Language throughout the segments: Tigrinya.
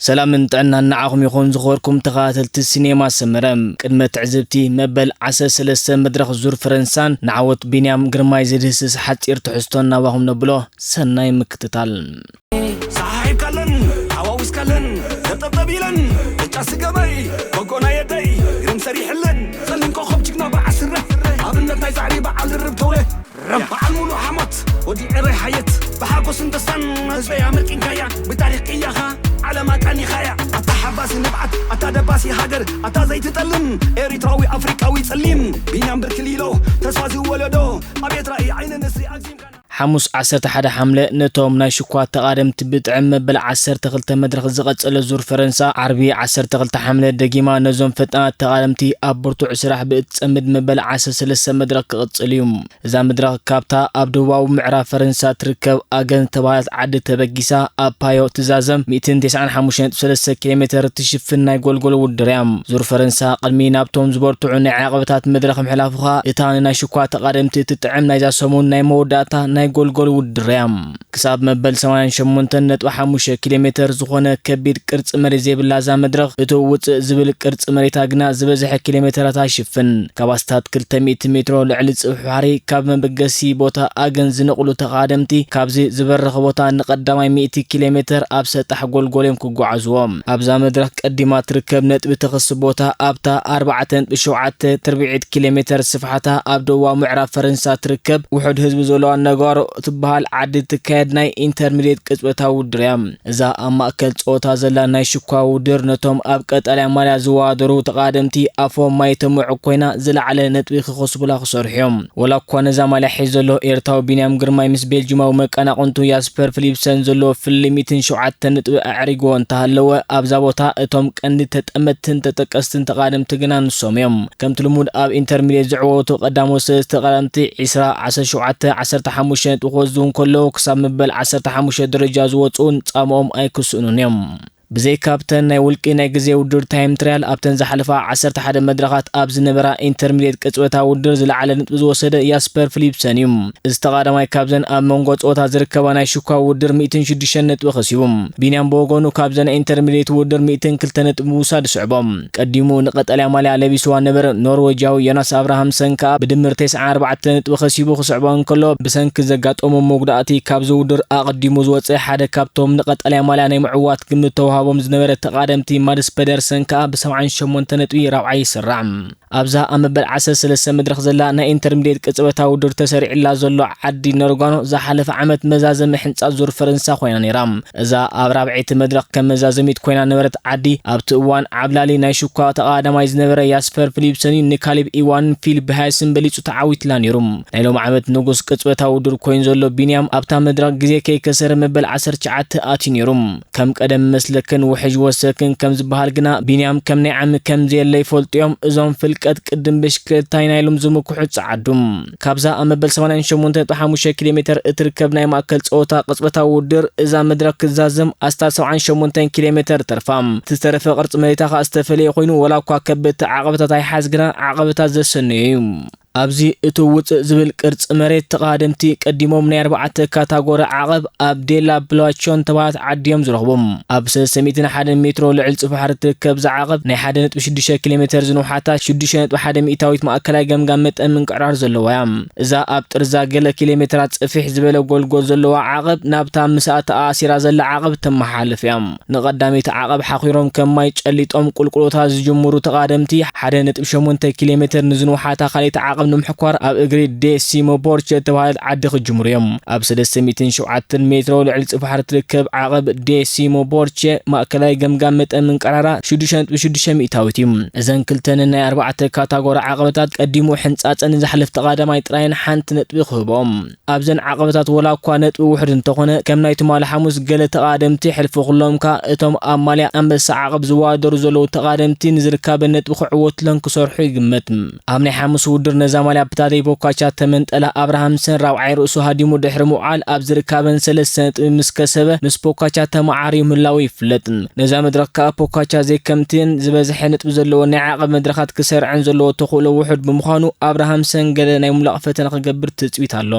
ሰላምን ጥዕናን ንዓኹም ይኹን፣ ዝኸበርኩም ተኸታተልቲ ሲኔማ ሰመረ። ቅድመ ትዕዝብቲ መበል ዓሰርተ ሰለስተ መድረኽ ዙር ፈረንሳን ንዓወት ቢንያም ግርማይ ዝድህስስ ሓጺር ትሕዝቶን ናባኹም ነብሎ። ሰናይ ምክትታል። ሰሓሒብካለን፣ ኣዋዊስካለን፣ ዘጠብጠብ ኢለን፣ ዕጫ ስገበይ፣ በጎና የደይ፣ ግርም ሰሪሕለን፣ ጸሊም ኮኸብ ጅግና በዓል ስረ፣ ኣብነት ናይ ጻዕሪ በዓል ድርብ ተውለ። በዓል ሙሉ ሓሞት ወዲ ዕረ ሓየት፣ ብሓጎስን ደስታን ህዝበይ ኣመርቂንካያ፣ ብታሪኽ ቅያኻ ዓለም ኣቃኒኻያ። ኣታ ሓባሲ ንብዓት፣ ኣታ ደባሲ ሃገር፣ ኣታ ዘይትጠልም ኤሪትራዊ ኣፍሪቃዊ ጸሊም፣ ቢንያም ብርክ ሊሎ ተስፋ ዝወለዶ፣ ኣብየት ራእይ ዓይኒ ንስሪ ኣግዚምካ። ሓሙስ ዓሰርተ ሓደ ሓምለ ነቶም ናይ ሽኳ ተቓደምቲ ብጥዕም መበል ዓሰርተ ክልተ መድረኽ ዝቐጸለ ዙር ፈረንሳ፣ ዓርቢ ዓሰርተ ክልተ ሓምለ ደጊማ ነዞም ፈጣናት ተቓደምቲ ኣብ ብርቱዕ ስራሕ ብእትጸምድ መበል ዓሰርተ ሰለስተ መድረኽ ክቕጽል እዩ። እዛ መድረኽ ካብታ ኣብ ደቡባዊ ምዕራብ ፈረንሳ ትርከብ ኣገን ዝተባህለት ዓዲ ተበጊሳ ኣብ ፓዮ ትዛዘም ሚእትን ተስዓን ሓሙሽተን ነጥቢ ሰለስተ ኪሎ ሜተር ትሽፍን ናይ ጎልጎል ውድድር እያ። ዙር ፈረንሳ ቅድሚ ናብቶም ዝበርትዑ ናይ ዓቐበታት መድረኽ ምሕላፉ ኸኣ እታ ንናይ ሽኳ ተቓደምቲ እትጥዕም ናይዛ ሰሙን ናይ መወዳእታ ናይ ጎልጎል ውድድር እያ። ክሳብ መበል ሰማንያን ሸሞንተን ነጥቢ ሓሙሽተ ኪሎ ሜተር ዝኾነ ከቢድ ቅርጺ መሬት ዘይብላ እዛ መድረኽ፣ እቲ ውጽእ ዝብል ቅርጺ መሬታ ግና ዝበዝሐ ኪሎ ሜተራት ኣይሽፍን። ካብ ኣስታት ክልተ ሚእቲ ሜትሮ ልዕሊ ጽፍሒ ባሕሪ ካብ መበገሲ ቦታ ኣገን ዝነቕሉ ተቓደምቲ፣ ካብዚ ዝበረኸ ቦታ ንቐዳማይ ሚእቲ ኪሎ ሜተር ኣብ ሰጣሕ ጎልጎል እዮም ክጓዓዝዎ። ኣብዛ መድረኽ ቀዲማ ትርከብ ነጥቢ ተኸሲ ቦታ ኣብታ ኣርባዕተ ነጥቢ ሸውዓተ ትርብዒት ኪሎ ሜተር ስፍሓታ ኣብ ደቡባዊ ምዕራብ ፈረንሳ ትርከብ ውሑድ ህዝቢ ዘለዋ ነጋሮ ትበሃል ዓዲ ትካየድ ናይ ኢንተርሚድየት ቅጽበታዊ ውድድር እያ። እዛ ኣብ ማእከል ጸወታ ዘላ ናይ ሽኳ ውድድር ነቶም ኣብ ቀጠልያ ማልያ ዝወዳደሩ ተቓደምቲ ኣፎም ማይ ተምዕቕ ኮይና ዝለዓለ ነጥቢ ክኸስቡላ ክሰርሑ እዮም። ወላ እኳ ነዛ ማልያ ሒዙ ዘሎ ኤርትራዊ ቢንያም ግርማይ ምስ ቤልጂማዊ መቀናቕንቱ ያስፐር ፊሊፕሰን ዘለዎ ፍልልይ ሚእትን ሸውዓተን ነጥቢ ኣዕሪግዎ እንተሃለወ፣ ኣብዛ ቦታ እቶም ቀንዲ ተጠመትትን ተጠቀስትን ተቓደምቲ ግና ንሶም እዮም። ከምቲ ልሙድ ኣብ ኢንተርሚድየት ዝዕወቱ ቀዳሞት ሰለስተ ተቓደምቲ ዒስራ፣ ዓሰርተ ሸውዓተ፣ ዓሰርተ ሓሙሽተ ነጥቢ ክወስዱ እንከለዉ፣ ክሳብ መበል ዓሰርተ ሓሙሽተ ደረጃ ዝወጽኡን ጻምኦም ኣይክስእኑን እዮም። ብዘይካ ኣብተን ናይ ውልቂ ናይ ግዜ ውድድር ታይም ትራያል፣ ኣብተን ዝሓለፋ ዓሰርተ ሓደ መድረኻት ኣብ ዝነበራ ኢንተርሚድየት ቅጽበታዊ ውድድር ዝለዓለ ነጥቢ ዝወሰደ ያስፐር ፊሊፕሰን እዩ። እዚ ተቓዳማይ ካብዘን ኣብ መንጎ ጸወታ ዝርከባ ናይ ሽኳ ውድድር ሚእትን ሽዱሽተን ነጥቢ ከሲቡ። ቢንያም ብወገኑ ካብዘን ኢንተርሚድየት ውድድር ሚእትን ክልተ ነጥቢ ምውሳድ ይስዕቦ። ቀዲሙ ንቀጠልያ ማልያ ለቢስዋ ነበረ ኖርዌጃዊ ዮናስ ኣብርሃምሰን ከኣ ብድምር ተስዓን ኣርባዕተን ነጥቢ ከሲቡ ክስዕቦ እንከሎ፣ ብሰንኪ ዘጋጠሞ መጉዳእቲ ካብዚ ውድድር ኣቐዲሙ ዝወጸ ሓደ ካብቶም ንቀጠልያ ማልያ ናይ ምዕዋት ግምት ተዋህቦም ዝነበረ ተቓደምቲ ማድስ ፔደርሰን ከኣ ብሰብዓን ሸሞንተ ነጥቢ ራብዓይ ይስራዕ። ኣብዛ ኣብ መበል ዓሰርተ ሰለስተ መድረኽ ዘላ ናይ ኢንተርሚድየት ቅጽበታዊ ውድድር ተሰሪዕላ ዘሎ ዓዲ ኖርጋኖ ዝሓለፈ ዓመት መዛዘሚ ሕንጻጽ ዙር ፈረንሳ ኮይና ነይራ። እዛ ኣብ ራብዐይቲ መድረኽ ከም መዛዘሚት ኮይና ነበረት ዓዲ፣ ኣብቲ እዋን ዓብላሊ ናይ ሽኳ ተቓዳማይ ዝነበረ ያስፐር ፊሊፕሰን ንካሊብ ኢዋንን ፊሊፕ ሃይስን በሊጹ ተዓዊትላ ነይሩ። ናይ ሎም ዓመት ንጉስ ቅጽበታዊ ውድድር ኮይኑ ዘሎ ቢንያም ኣብታ መድረኽ ግዜ ከይከሰረ መበል ዓሰርተ ትሽዓተ ኣትዩ ነይሩ። ከም ቀደም መስለክን ውሕጅ ወሰክን ከም ዝበሃል ግና ቢንያም ከም ናይ ዓሚ ከም ዘየለ ይፈልጡ እዮም እዞም ፍልቀት ቅድም ብሽክለታይ ናይ ሎም ዝምክሑ ጸዓዱ። ካብዛ ኣብ መበል ሰማንያን ሸሞንተን ነጥቢ ሓሙሽተ ኪሎ ሜተር እትርከብ ናይ ማእከል ጸወታ ቅጽበታዊ ውድድር እዛ መድረኽ ክዛዘም ኣስታት ሰብዓን ሸሞንተን ኪሎ ሜተር ተርፋ። እቲ ዝተረፈ ቅርጺ መሬታ ከኣ ዝተፈለየ ኮይኑ፣ ወላ እኳ ከበድቲ ዓቐበታት ኣይሓዝ ግና ዓቐበታት ዘሰነየ እዩ። ኣብዚ እቲ ውጽእ ዝብል ቅርጺ መሬት ተቓደምቲ ቀዲሞም ናይ ኣርባዕተ ካታጎሪ ዓቐብ ኣብ ዴላ ብላቸን ተባሃት ዓዲ እዮም ዝረኽቡ። ኣብ ሰለስተ ሚእትን ሓደን ሜትሮ ልዕሊ ጽፍሒ ባሕሪ እትርከብ እዛ ዓቐብ ናይ ሓደ ነጥቢ ሽዱሽተ ኪሎ ሜተር ዝንውሓታ ሽዱሽተ ነጥቢ ሓደ ሚእታዊት ማእከላይ ገምጋም መጠን ምንቅዕራር ዘለዋ እያ። እዛ ኣብ ጥርዛ ገለ ኪሎ ሜትራት ጽፍሕ ዝበለ ጎልጎል ዘለዋ ዓቐብ ናብታ ምስኣ ተኣሲራ ዘላ ዓቐብ ተመሓላልፍ እያ። ንቐዳመይቲ ዓቐብ ሓኺሮም ከም ማይ ጨሊጦም ቁልቁሎታ ዝጅምሩ ተቓደምቲ ሓደ ነጥቢ ሸሞንተ ኪሎ ሜተር ንዝንውሓታ ካልኣይቲ ዓቐብ ንምሕኳር ኣብ እግሪ ዴሲሞ ቦርቼ እተባህለት ዓዲ ክጅምሩ እዮም። ኣብ ሰለስተ ሚእትን ሸውዓተን ሜትሮ ልዕሊ ጽፍሒ ባሕሪ ትርከብ ዓቐብ ዴሲሞ ቦርቼ ማእከላይ ገምጋም መጠን ምንቅራራ ሽዱሽተ ነጥቢ ሽዱሽተ ሚእታዊት እዩ። እዘን ክልተ ነናይ ኣርባዕተ ካታጎሪ ዓቐበታት ቀዲሙ ሕንጻጸ ንዝሓልፍ ተቓዳማይ ጥራይን ሓንቲ ነጥቢ ክህቦም። ኣብዘን ዓቐበታት ወላ እኳ ነጥቢ ውሑድ እንተኾነ፣ ከም ናይ ትማሊ ሓሙስ ገለ ተቓደምቲ ሕልፊ ኩሎም ከኣ እቶም ኣብ ማልያ ኣንበሳ ዓቐብ ዝወዳደሩ ዘለዉ ተቓደምቲ ንዝርካበን ነጥቢ ክዕወትለን ክሰርሑ ይግመት። ኣብ ናይ ሓሙስ ውድድር ነዛ ማልያ ብታደይ ፖካቻ ተመንጠላ ኣብርሃምሰን ራብዓይ ርእሱ ሃዲሙ ድሕሪ ምውዓል ኣብ ዝርካበን ሰለስተ ነጥቢ ምስ ከሰበ ምስ ፖካቻ ተመዓርዩ ምህላዉ ይፍለጥ። ነዛ መድረኽ ከኣ ፖካቻ ዘይከምቲን ዝበዝሐ ነጥቢ ዘለወን ናይ ዓቐብ መድረኻት ክሰርዐን ዘለዎ ተኽእሎ ውሑድ ብምዃኑ ኣብርሃምሰን ገለ ናይ ምምላቕ ፈተነ ክገብር ትጽቢት ኣሎ።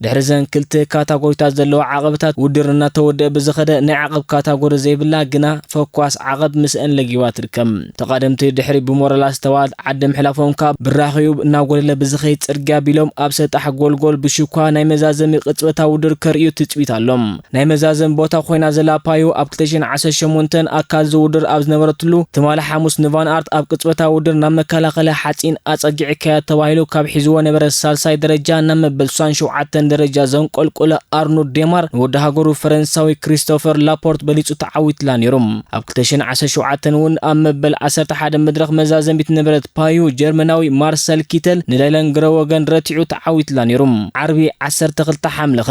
ድሕሪ ዘን ክልተ ካታጎሪታት ዘለዋ ዓቐብታት ውድድር እናተወደአ ብዝኸደ ናይ ዓቐብ ካታጎሪ ዘይብላ ግና ፈኳስ ዓቐብ ምስአን ለጊባ ትርከብ። ተቓደምቲ ድሕሪ ብሞራላ ዝተባህለት ዓዲ ምሕላፎም ካብ ብራኺኡ እናጎደለ ብዝኸይድ ጽርግያ ቢሎም ኣብ ሰጣሕ ጎልጎል ብሽኳ ናይ መዛዘሚ ቅጽበታዊ ውድድር ከርእዩ ትጽቢት ኣሎም። ናይ መዛዘሚ ቦታ ኮይና ዘላ ፓዩ ኣብ ክልተ ሽሕን ዓሰርተ ሸሞንተን ኣካል ዝውድር ኣብ ዝነበረትሉ ትማሊ ሓሙስ ንቫን ኣርት ኣብ ቅጽበታዊ ውድድር ናብ መከላኸሊ ሓጺን ኣጸጊዕካያ ተባሂሉ ካብ ሒዝዎ ነበረ ሳልሳይ ደረጃ ናብ መበል ስሳን ሸውዓተን ደረጃ ዘንቆልቆለ ኣርኖልድ ዴማር ንወዲ ሃገሩ ፈረንሳዊ ክሪስቶፈር ላፖርት በሊጹ ተዓዊትላ ነይሩ። ኣብ ክልተ ሽሕን ዓሰርተ ሸውዓተን እውን ኣብ መበል ዓሰርተ ሓደ መድረኽ መዛዘሚት ነበረት ፓዩ ጀርመናዊ ማርሰል ኪተል ንዳይለን ግረወገን ረቲዑ ተዓዊትላ ነይሩ። ዓርቢ ዓሰርተ ክልተ ሓምለኸ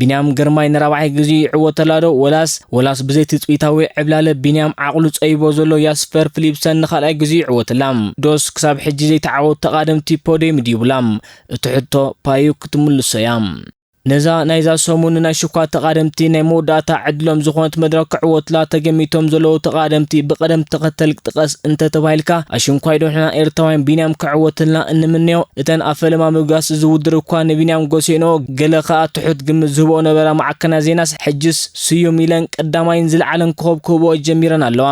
ቢንያም ግርማይ ንራብዓይ ግዜ ይዕወተላ ዶ ወላስ፣ ወላስ ብዘይ ትጽቢታዊ ዕብላለ ቢንያም ዓቕሉ ጸቢቦ ዘሎ ያስፐር ፊሊፕሰን ንኻልኣይ ግዜ ይዕወተላ ዶስ ክሳብ ሕጂ ዘይተዓወቱ ተቓደምቲ ፖድየም ይድይቡላ? እቲ ሕቶ ፓዩ ክትምልሶ እያ። ነዛ ናይዛ ሰሙን ናይ ሽኳ ተቓደምቲ ናይ መወዳእታ ዕድሎም ዝኾነት መድረኽ ክዕወቱላ ተገሚቶም ዘለዉ ተቓደምቲ ብቐደም ተኸተል ጥቀስ እንተተባሂልካ፣ ኣሽንኳይ ዶ ንሕና ኤርትራውያን ቢንያም ክዕወትልና እንምነዮ? እተን ኣብ ፈለማ ምብጋስ ዝውድር እኳ ንቢንያም ጎሲዕንኦ፣ ገለ ከኣ ትሑት ግምት ዝህብኦ ነበራ። ማዕከናት ዜናስ ሕጅስ ስዩም ኢለን ቀዳማይን ዝለዓለን ኮኸብ ክህብኦ ጀሚረን ኣለዋ።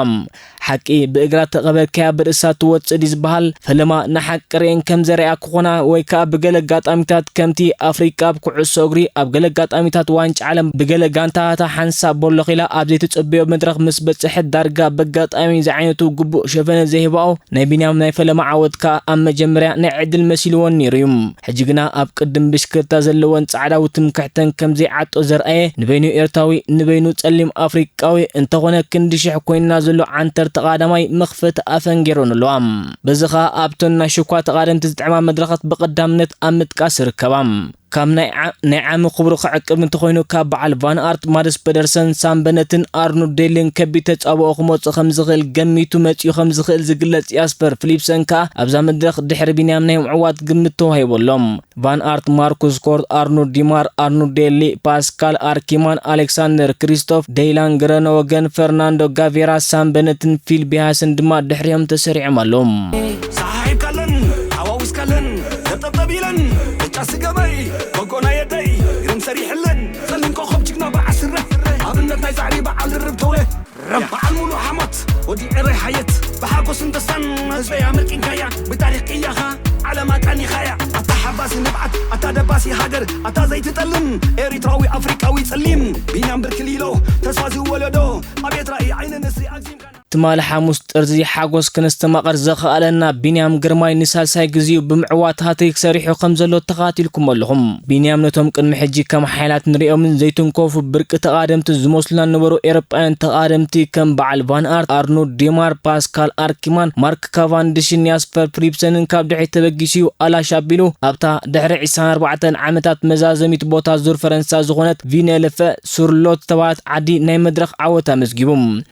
ሓቂ ብእግራ ተቐበልካያ ብርእሳ ትወጽእ ድዩ ዝበሃል? ፈለማ ንሓቂ ርእየን ከም ዘርእያ ክኾና ወይ ከኣ ብገለ ኣጋጣሚታት ከምቲ ኣፍሪቃ ኣብ ኩዕሶ እግሪ ኣብ ገለ ኣጋጣሚታት ዋንጫ ዓለም ብገለ ጋንታታታ ሓንሳብ ቦሎኽ ኢላ ኣብ ዘይትጽበዮ መድረኽ ምስ በጽሐት ዳርጋ በጋጣሚ ዝዓይነቱ ግቡእ ሸፈነ ዘይህባኦ ናይ ቢንያም ናይ ፈለማ ዓወት ከኣ ኣብ መጀመርያ ናይ ዕድል መሲልወን ነይሩ እዩ። ሕጂ ግና ኣብ ቅድም ብሽክለታ ዘለወን ጻዕዳዊ ትምክሕተን ከም ዘይዓጦ ዘርኣየ ንበይኑ ኤርትራዊ ንበይኑ ጸሊም ኣፍሪቃ ቃዊ እንተኾነ ክንዲ ሽሕ ኮይንና ዘሎ ዓንተር ተቓዳማይ መኽፈቲ ኣፈን ገይረን ኣለዋ። በዚ ኸኣ ኣብተን ናይ ሽኳ ተቓደምቲ ዝጥዕማ መድረኻት ብቐዳምነት ኣብ ምጥቃስ ይርከባ። ካብ ናይ ዓ-፣ ናይ ዓሚ ክብሩ ክዕቅብ እንተኾይኑ ካብ በዓል ቫን ኣርት፣ ማድስ ፐደርሰን፣ ሳም በነትን ኣርኖልድ ዴልን ከቢድ ተጻብኦ ክመጽእ ከም ዝኽእል ገሚቱ መጺኡ ከም ዝኽእል ዝግለጽ ያስፐር ፊሊፕሰን ከኣ ኣብዛ መድረኽ ድሕሪ ቢንያም ናይ ምዕዋት ግምት ተዋሂቡ ኣሎ። ቫን ኣርት፣ ማርኩስ ኮርት፣ ኣርኖልድ ዲማር፣ ኣርኖልድ ዴሊ፣ ፓስካል ኣርኪማን፣ ኣሌክሳንደር ክሪስቶፍ፣ ደይላን ግረነወገን፣ ፈርናንዶ ጋቬራ፣ ሳም በነትን ፊል ቢሃስን ድማ ድሕሪኦም ተሰሪዖም ኣለዉ። ሰሓሒብካለን፣ ሓዋዊስካለን፣ ጠብጠብ ኢለን፣ ብጫ ስገበይ፣ በጎ ናይ ኣደይ፣ ግርም ሰሪሕለን፣ ጸሊም ኮኸብ ጅግና በዓል ስረ፣ ኣብነት ናይ ጻዕሪ በዓል ርብ ተውለ። በዓል ሙሉ ሓሞት ወዲ ኤረይ ሓየት ብሓጎስን ደስታን ህዝበይ ኣመልቂንካያ ብታሪኽ ቅያኻ ዓለም ኣቃኒኻያ ኣታ ሓባሲ ንብዓት ኣታ ደባሲ ሃገር ኣታ ዘይትጠልም ኤሪትራዊ ኣፍሪቃዊ ጸሊም ቢንያም ብርክ ሊሎ ተስፋ ዝወለዶ ኣቤት ራእይ ዓይኒ ንስሪ ኣግዚምካና። ትማሊ ሓሙስ ጥርዚ ሓጎስ ክነስተማቕር ዘኽኣለና ቢንያም ግርማይ ንሳልሳይ ግዜኡ ብምዕዋት ሃትሪክ ሰሪሑ ከም ዘሎ ተኻቲልኩም ኣለኹም። ቢንያም ነቶም ቅድሚ ሕጂ ከም ሓይላት ንሪኦምን ዘይትንከፉ ብርቂ ተቓደምቲ ዝመስሉና ነበሩ ኤሮጳውያን ተቓደምቲ ከም በዓል ቫን ኣርት፣ ኣርኖልድ ዲማር፣ ፓስካል ኣርኪማን፣ ማርክ ካቫንድሽን ያስፐር ፊሊፕሰንን ካብ ድሕሪት ተበጊሱ ኣላሽ ኣቢሉ ኣብታ ድሕሪ ዕስራን ኣርባዕተን ዓመታት መዛዘሚት ቦታ ዙር ፈረንሳ ዝኾነት ቪነልፈ ሱርሎት ዝተባህለት ዓዲ ናይ መድረኽ ዓወት ኣመዝጊቡ።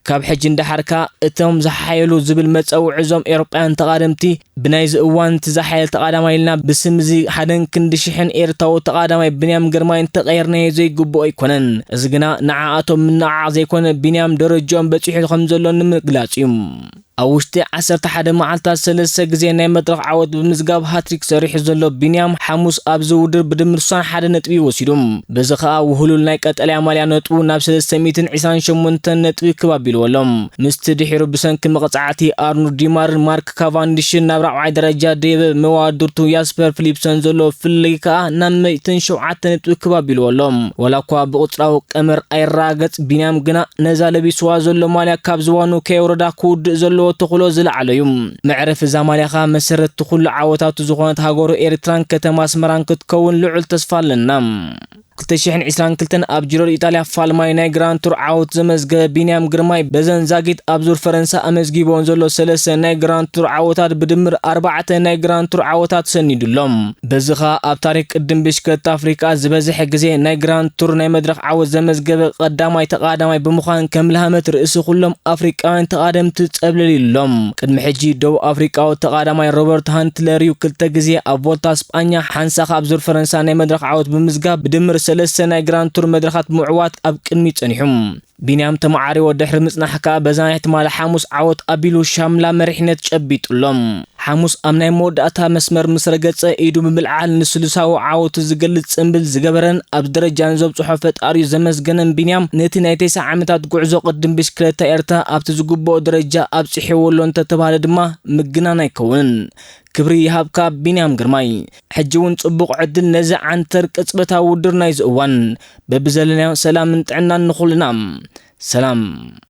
ካብ ሕጂ እንዳሓርካ እቶም ዝሓየሉ ዝብል መጸውዒ እዞም ኤሮጳውያን ተቓደምቲ ብናይዚ እዋን እቲ ዝሓየለ ተቓዳማይ ኢልና ብስም እዚ ሓደን ክንዲ ሽሕን ኤርትራዊ ተቓዳማይ ብንያም ግርማይ እንተቐየርናዮ ዘይግብኦ ኣይኮነን። እዚ ግና ንዓኣቶም ምንዕዓቕ ዘይኮነ ቢንያም ደረጅኦም በጺሑ ከም ዘሎ ንምግላጽ እዩ። ኣብ ውሽጢ ዓሰርተ ሓደ መዓልታት ሰለስተ ግዜ ናይ መድረኽ ዓወት ብምዝጋብ ሃትሪክ ሰሪሑ ዘሎ ቢንያም ሓሙስ ኣብዚ ውድድር ብድምር ስሳን ሓደ ነጥቢ ወሲዱ። በዚ ኸኣ ውህሉል ናይ ቀጠልያ ማልያ ነጥቡ ናብ ሰለስተ ሚእትን ዕስራን ሸሞንተን ነጥቢ ክብ ኣቢልዎ ኣሎ። ምስቲ ድሒሩ ብሰንኪ መቕጻዕቲ ኣርኖልድ ዲማርን ማርክ ካቫንዲሽን ናብ ራብዓይ ደረጃ ደይበ መዋድርቱ ያስፐር ፊሊፕሰን ዘሎ ፍልልይ ከኣ ናብ ሚእትን ሸውዓተ ነጥቢ ክብ ኣቢልዎ ኣሎ። ዋላ እኳ ብቁጽራዊ ቀመር ኣይረጋገጽ፣ ቢንያም ግና ነዛ ለቢስዋ ዘሎ ማልያ ካብ ዝባኑ ከየውረዳ ክውድእ ዘለዎ ተኽእሎ ዝለዓለ እዩ። መዕረፊ እዛ ማልያ ከኣ መሰረትቲ ኩሉ ዓወታቱ ዝኾነት ሃገሩ ኤርትራን ከተማ ኣስመራን ክትከውን ልዑል ተስፋ ኣለና። ክልተ ሽሕን ዕስራን ክልተን ኣብ ጂሮ ኢጣልያ ፋልማይ ናይ ግራንድ ቱር ዓወት ዘመዝገበ ቢንያም ግርማይ በዘን ዛጊት ኣብ ዙር ፈረንሳ ኣመዝጊቦን ዘሎ ሰለስተ ናይ ግራንድ ቱር ዓወታት ብድምር ኣርባዕተ ናይ ግራንድ ቱር ዓወታት ሰኒዱ ኣሎ። በዚ ኸኣ ኣብ ታሪክ ቅድም ብሽክለታ ኣፍሪቃ ዝበዝሐ ግዜ ናይ ግራንድ ቱር ናይ መድረኽ ዓወት ዘመዝገበ ቀዳማይ ተቓዳማይ ብምዃን ከም ልሃመት ርእሲ ኩሎም ኣፍሪቃውያን ተቓደምቲ ጸብለል ኢሉ ኣሎ። ቅድሚ ሕጂ ደቡብ ኣፍሪቃዊ ተቓዳማይ ሮበርት ሃንትለር እዩ ክልተ ግዜ ኣብ ቮልታ ስጳኛ ሓንሳእ ኣብ ዙር ፈረንሳ ናይ መድረኽ ዓወት ብምዝጋብ ብድምር ሰለስተ ናይ ግራንድ ቱር መድረኻት ምዕዋት ኣብ ቅድሚት ጸኒሑ። ቢንያም ተማዓሪዎ ድሕሪ ምጽናሕ ከኣ በዛ ናይ ትማሊ ሓሙስ ዓወት ኣቢሉ ሻምላ መሪሕነት ጨቢጡ ኣሎ። ሓሙስ ኣብ ናይ መወዳእታ መስመር ምስ ረገጸ ኢዱ ብምልዓል ንስሉሳዊ ዓወቱ ዝገልጽ ጽምብል ዝገበረን ኣብ ደረጃን ዘብጽሖ ፈጣሪኡ ዘመስገነን ቢንያም ነቲ ናይ ተስዓ ዓመታት ጉዕዞ ቅድም ብሽክለታ ኤርትራ ኣብቲ ዝግብኦ ደረጃ ኣብጽሕዎ ኣሎ እንተተባህለ ድማ ምግናን ኣይከውንን። ክብሪ ይሃብካ ቢንያም ግርማይ። ሕጂ እውን ጽቡቕ ዕድል ነዚ ዓንተር ቅጽበታዊ ውድድር ናይዚ እዋን። በብዘለናዮ ሰላምን ጥዕናን ንኹልና። ሰላም።